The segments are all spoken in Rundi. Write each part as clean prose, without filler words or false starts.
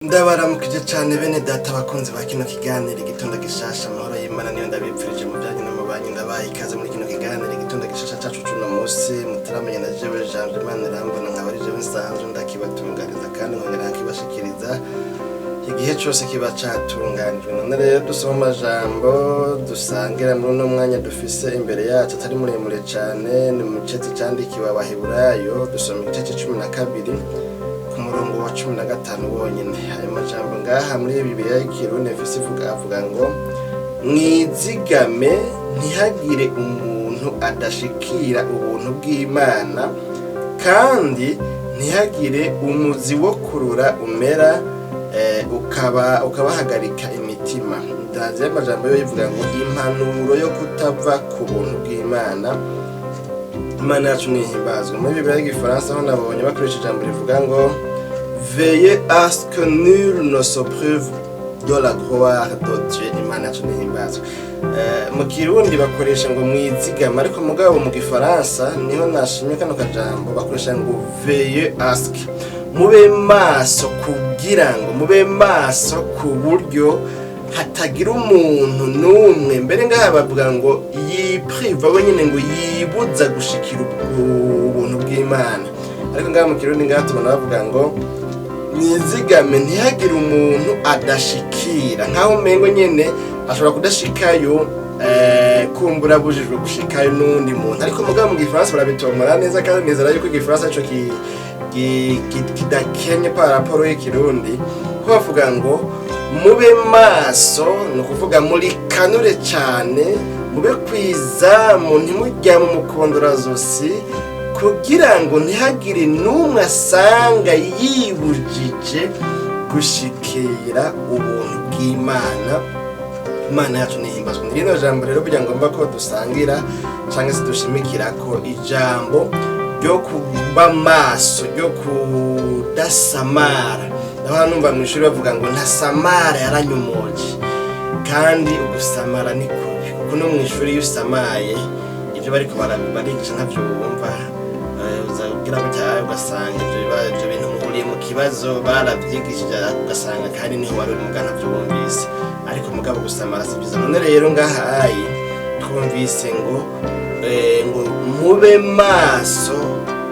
Ndabaramukije cane bene data bakunzi ba kino kiganiro Igitondo Gishasha. Amahoro y'Imana niyo ndabipfurije mu byanyu no mu banyu. Ndabaye ikaze muri kino kiganiro Igitondo Gishasha cacu cuno musi. Mutaramenya na jewe Janvier Imana irambona, nkaba ari jewe nsanzwe ndakibatunganiza kandi nkongera nkakibashikiriza igihe cose kiba catunganijwe. None rero dusoma amajambo dusangira muri uno mwanya dufise imbere yacu atari muremure cane. Ni mu cete candikiwe Abaheburayo, dusoma igice c'12 ku murongo wa 15 wonyene. Ayo majambo ngaha muri Bibiliya y'Ikirundi mfise ivuga, avuga ngo: "Mwizigame ntihagire umuntu adashikira ubuntu bw'Imana, kandi ntihagire umuzi wo kurura umera ukaba ukabahagarika imitima." Ndazi y'amajambo yo yivuga ngo impanuro yo kutava ku buntu bw'Imana. Imana yacu nihimbazwe. Muri Bibiliya y'Igifaransa ho nabonye bakoresha ijambo rivuga ngo: "Veillez à ce que nul ne se prive de la gloire de Dieu." Imana yacu nihimbazwe. Mu Kirundi bakoresha ngo mwizigama, ariko mugabo mu Gifaransa niho nashimye kano kajambo, bakoresha ngo veillez à ce que, mube maso kugira ngo mube maso ku buryo hatagira umuntu n'umwe. Mbere ngaha bavuga ngo yipriva we nyine, ngo yibuza gushikira ubuntu bw'Imana. Ariko ngaha mu Kirundi ngaha tubona bavuga ngo mwizigame ntihagire umuntu adashikira, nkaho umengo nyene ashobora kudashikayo, kumbura abujijwe gushikayo n'uwundi muntu. Ariko mugabo mu Gifaransa barabitomora neza, kandi nizera yuko Igifaransa ico kidakenye par rapport y'ikirundi, ko bavuga ngo mube maso, ni ukuvuga muri kanure cyane, mube kwizamu, ntimuryame umukondorazosi, kugira ngo ntihagire n'umwe asanga yibujije gushikira ubuntu bw'Imana. Imana yacu nihimbazwa. Ni rino jambo rero kugira ngo mba ko dusangira cyangwa se dushimikira ko ijambo ryo kuba maso, ryo kudasamara. Ndabona numva mu ishuri bavuga ngo ntasamara yaranyomoje, kandi ugusamara ni kubi, kuko no mu ishuri iyo usamaye ibyo bariko barigisha ntavyo wumva. Uza kugira gutya ugasanga ivyo bintu muhuriye mu kibazo baravyigishije, ugasanga kandi niho wari uri muga ntavyo wumvise. Ariko mugabo gusamara si byiza. None rero ngahaye twumvise ngo ngo mube maso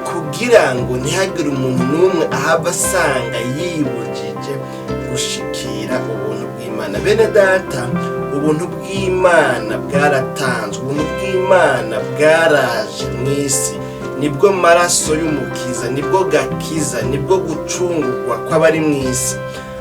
kugira ngo ntihagire umuntu n'umwe ahava asanga yibujije gushikira ubuntu bw'Imana. Bene data, ubuntu bw'Imana bwaratanzwe, ubuntu bw'Imana bwaraje mu isi, nibwo maraso y'Umukiza, nibwo gakiza, nibwo gucungurwa kw'abari mu isi.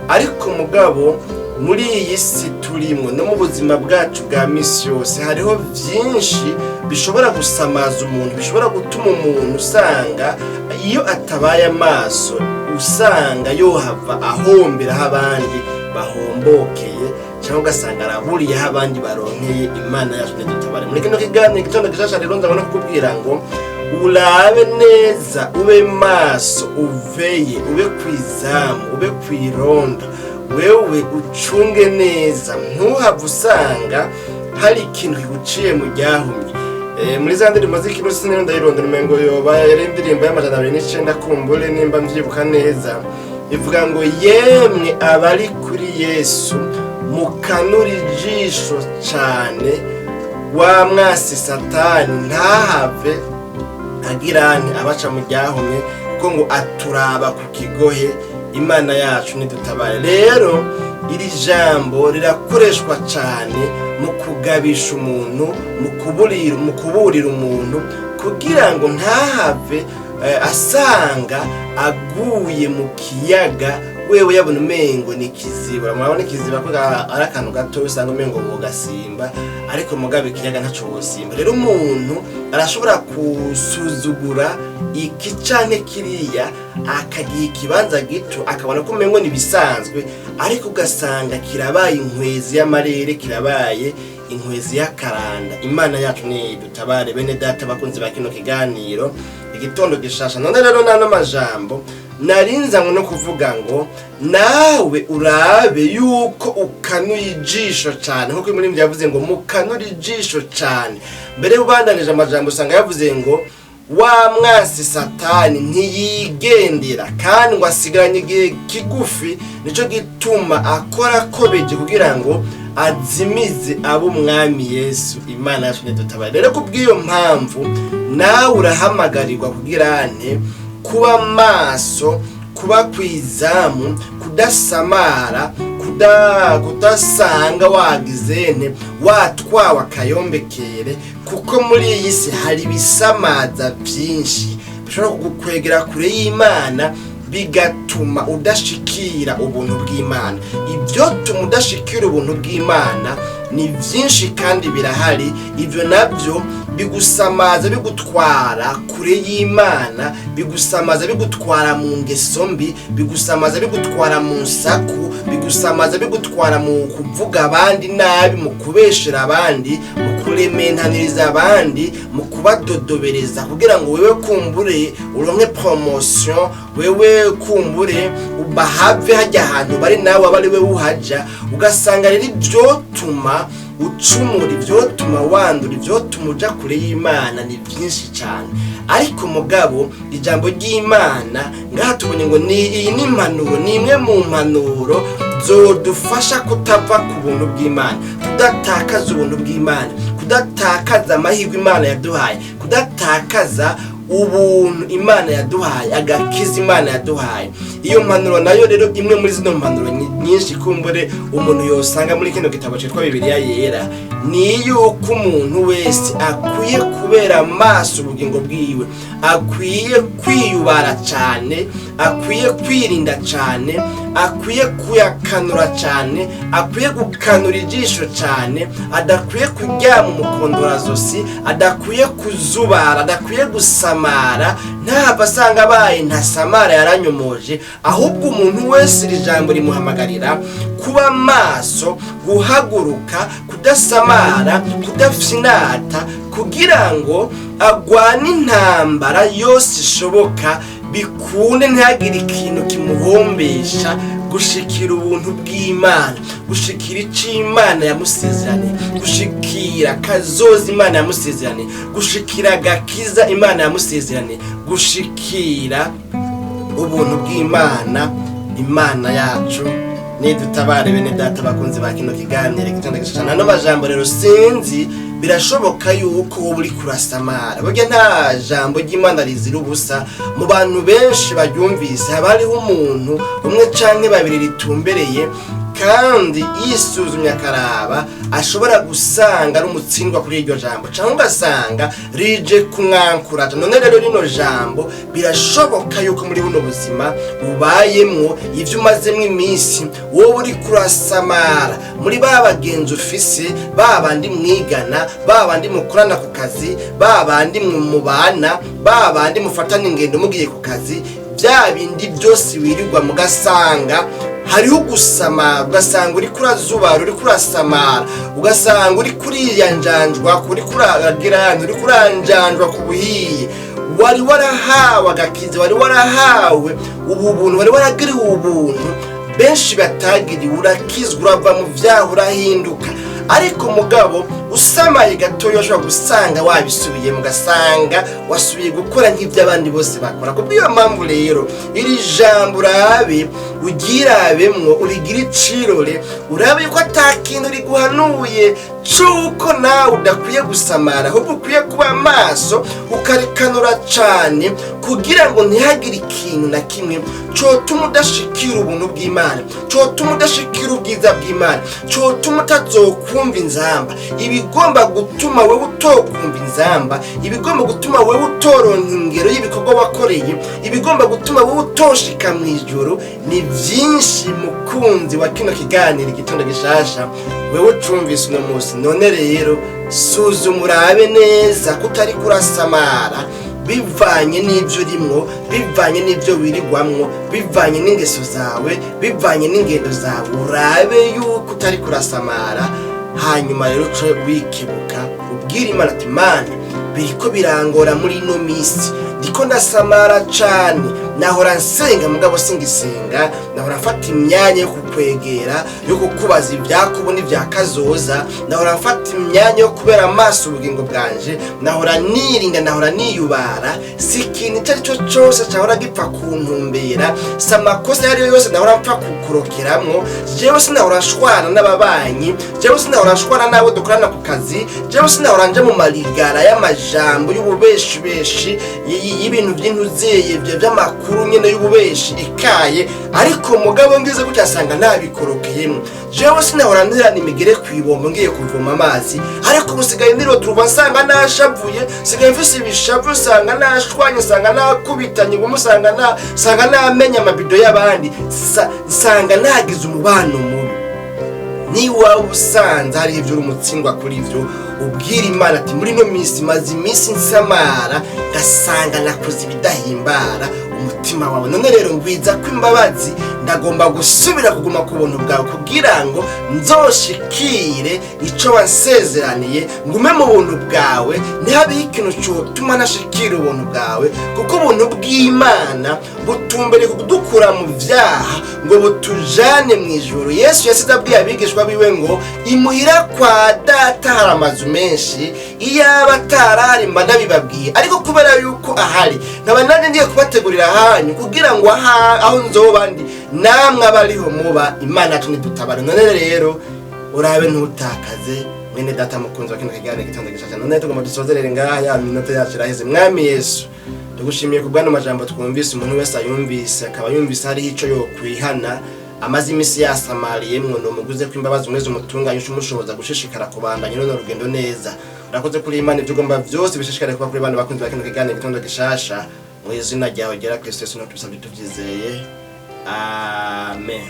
Ariko mugabo muri iyi si turimo no mu buzima bwacu bwa misi yose hariho byinshi bishobora gusamaza umuntu, bishobora gutuma umuntu usanga iyo atabaye amaso usanga yohava ahomberaho abandi bahombokeye, cyangwa ugasanga araburiyeho abandi baronkeye. Imana yacu ntidutabare. Muri kino kiganiro Igitondo Gishasha rero nzabona kukubwira ngo urabe neza, ube maso, uveye, ube kwizamu, ube kwironda, wewe ucunge neza ntuhave usanga hari ikintu kiguciye mu ryahumye. Muri za ndirimbo z'ikirusi sinari ndayirondera, umengo yoba yari indirimbo y'209 kumbure nimba mvyibuka neza, ivuga ngo: "Yemwe abari kuri Yesu, mukanura ijisho cane, wa mwasi Satani ntahave agirane abaca mu ryahumye, kuko ngo aturaba ku kigohe." Imana yacu nidutabare. Rero iri jambo rirakoreshwa cyane mu kugabisha umuntu, mu kuburira umuntu kugira ngo ntahave asanga aguye mu kiyaga wewe yabona umengo ni ikiziba. Murabona ikiziba ko ari akantu gato usanga umengo wogasimba, ariko mugabo ikiyaga ntaco wosimba. Rero umuntu arashobora gusuzugura iki canke kiriya, akagiha ikibanza gito, akabona ko umengo ni bisanzwe, ariko ugasanga kirabaye inkwezi y'amarere, kirabaye inkwezi y'akaranda. Imana yacu ni dutabare. Bene data bakunzi ba kino kiganiro Igitondo Gishasha, none rero nano majambo narinzanywe no kuvuga ngo nawe urabe yuko ukanuye ijisho cyane, nkuko muri yavuze ngo mukanure ijisho cyane. Mbere ubandanije amajambo usanga yavuze ngo Wa mwansi Satani ntiyigendera, kandi ngo asigaranye igihe kigufi. Nicyo gituma akora akobeje kugira ngo azimize abo Umwami Yesu. Imana yacu ntidutabare. Rero kubw'iyo mpamvu nawe urahamagarirwa kugira nte? Kuba maso, kuba ku izamu, kudasamara, kudasanga wagize nte? Watwawe akayombekere, kuko muri iyi si hari ibisamaza byinshi bishobora kugukwegera kure y'Imana, bigatuma udashikira ubuntu bw'Imana. Ibyo tuma udashikira ubuntu bw'Imana ni byinshi kandi birahari. Ibyo nabyo bigusamaza bigutwara kure y'Imana, bigusamaza bigutwara mu ngeso mbi, bigusamaza bigutwara mu nsaku, bigusamaza bigutwara mu kuvuga abandi nabi, mu kubeshera abandi, mu kurementaniriza abandi, mu kubadodobereza kugira ngo wewe kumbure uronke promotion, wewe kumbure ubahave hajya ahantu bari, nawe aba ari we uhaja. Ugasanga rero ivyotuma ucumura, ivyotuma wandura, ivyotuma uja kure y'Imana ni byinshi cyane. Ariko mugabo ijambo ry'Imana ngaha tubonye ngo ni iyi ni impanuro, ni imwe mu mpanuro zodufasha kutava ku buntu bw'Imana, kudatakaza ubuntu bw'Imana, kudatakaza amahirwe Imana yaduhaye, kudatakaza ubuntu Imana yaduhaye, agakiza Imana yaduhaye. Iyo mpanuro nayo rero, imwe muri zino mpanuro nyinshi kumbure umuntu yosanga muri kino gitabo cyitwa Bibiliya Yera, ni yuko umuntu wese akwiye kubera maso ubugingo bwiwe, akwiye kwiyubara cyane, akwiye kwirinda cyane, akwiye kuyakanura cyane, akwiye gukanura ijisho cyane, adakwiye kuryama umukondorazosi, adakwiye kuzubara, adakwiye gusamara. Ntahava asanga abaye ntasamara yaranyomoje. Ahubwo umuntu wese iri jambo rimuhamagarira kuba maso, guhaguruka, kudasamara, kudafinata, kugira ngo agwane intambara yose ishoboka, bikunde ntihagire ikintu kimuhombesha gushikira ubuntu bw'Imana, gushikira icyo Imana yamusezeraniye, gushikira kazoza Imana yamusezeraniye, gushikira agakiza Imana yamusezeraniye, gushikira ubuntu bw'Imana. Imana yacu nidutabare. Bene data bakunzi ba kino kiganiro Igitondo Gishasha, ano majambo rero sinzi, birashoboka yuko wowe uri kurasamara. Burya nta jambo ry'Imana rizira ubusa. Mu bantu benshi baryumvise haba hariho umuntu umwe canke babiri ritumbereye, kandi yisuzumye akaraba ashobora gusanga ari umutsindwa kuri iryo jambo, cyangwa ugasanga rije kumwankuraja. None rero rino jambo birashoboka yuko muri buno buzima ubayemwo, ivyo umazemwo iminsi, wowe uri kurasamara muri ba bagenzi ufise, ba bandi mwigana, ba bandi mukorana ku kazi, ba bandi mubana, ba bandi mufatana ingendo mugiye ku kazi, bya bindi byose wirirwa, mugasanga hariho ugusamara, ugasanga uri kurazubara, uri kurasamara, ugasanga uri kuriyanjanjwa, uri kuragira, uri kuranjanjwa ku buhiye. Wari warahawe agakiza, wari warahawe ubu buntu, wari waragiriwe ubuntu benshi batagiriwe, urakizwa, urava mu vyaha, urahinduka. Ariko mugabo usamaye gatoya ushobora gusanga wabisubiyemo, ugasanga wasubiye gukora nk'ibyo abandi bose bakora. Kubw'iyo mpamvu rero iri jambo urabe uryirabemwo, urigire icirore, urabe yuko ata kintu riguhanuye c'uko nawe udakwiye gusamara, ahubwo ukwiye kuba maso, ukarikanura cane kugira ngo ntihagire ikintu na kimwe cotuma udashikira ubuntu bw'Imana, cotuma udashikira ubwiza bw'Imana, cotuma utazokumva inzamba. Ibigomba gutuma wewe utokumva inzamba, ibigomba gutuma wewe utoronka ingero y'ibikorwa wakoreye, ibigomba gutuma wewe utoshika mu ijuru ni vyinshi. Mukunzi wa kino kiganiro Igitondo Gishasha, wewe ucumvise uno munsi, none rero suzuma urabe neza ko utari kurasamara bivanye n'ibyo urimwo, bivanye n'ibyo wirigwamwo, bivanye n'ingeso zawe, bivanye n'ingendo zawe. Urabe yuko utari kurasamara, hanyuma rero uce wikebuka, ubwire Imana ati: "Mana, biriko birangora muri ino minsi, ndiko ndasamara cane." Nahora nsenga, mugabo singisenga. Nahora mfata imyanya yo kukwegera, yo kukubaza ibyakubu n'ibya kazoza. Nahora mfata imyanya yo kubera amaso ubugingo bwanje. Nahora nirinda, nahora niyubara. Si ikintu icyo ari cyo cyose cyahora gipfa kuntumbera, si amakosa ayo ari yo yose nahora mpfa kukurokeramwo. Jewe sinahora nshwana n'ababanyi, jewe sinahora nshwana n'abo dukorana ku kazi, jewe sinahora nja mu marigara y'amajambo y'ububeshibeshi, y'ibintu by'intuzeye by'amakuru nyene y'ububeshi ikaye. Ariko mugabo ngize gutya nsanga nabikorokeyemo. Jewe sinahora nterana imigere kw'ibombo ngiye kuvoma amazi, ariko ubu sigaye ndiroturuva nsanga nashavuye, sigaye mfise ibishavu, usanga nashwanye, usanga nakubitanye, ubu usanga na usanga namenya amabido y'abandi, nsanga nagize umubano mubi. Niba usanze hari ibyo uri umutsindwa kuri ibyo, ubwira Imana ati: "Muri ino minsi maze iminsi nsamara, ngasanga nakoze ibidahimbara umutima wawe. None rero ngwiza ko imbabazi, ndagomba gusubira kuguma ku buntu bwawe kugira ngo nzoshikire icyo wansezeraniye, ngume mu buntu bwawe, ntihabeho ikintu cyotuma nashikira ubuntu bwawe." Kuko ubuntu bw'Imana butumbereye kudukura mu byaha ngo butujane mu ijuru. Yesu yasize abwiye abigishwa biwe ngo: "Imuhira kwa Data hari amazu menshi, iyaba atarahari mba ndabibabwiye, ariko kubera yuko ahari, nkaba nanjye ngiye kubategurira ahanyu, kugira ngo aho nzoba ndi namwe abariho muba." Imana yacu nidutabare. None rero urabe ntutakaze, mwene Data mukunzi wa kino kiganiro Igitondo Gishasha. None tugomba dusozerere ngaha, ya minota yacu iraheze. Mwami Yesu, tugushimiye ku bw'ano majambo twumvise. Umuntu wese ayumvise, akaba yumvise hariho ico yokwihana amaze iminsi yasamariyemwo, numuguze ko imbabazi, umwezi umutunganye, umushoboza gushishikara kubandanya runo rugendo neza. Urakoze kuri Imana, ibyo ugomba byose bishishikare kuba kuri bano bakunzi ba kino kiganiro Igitondo Gishasha. Mu izina ryawe ryera Kristo Yesu, tubisabye tubyizeye, amen.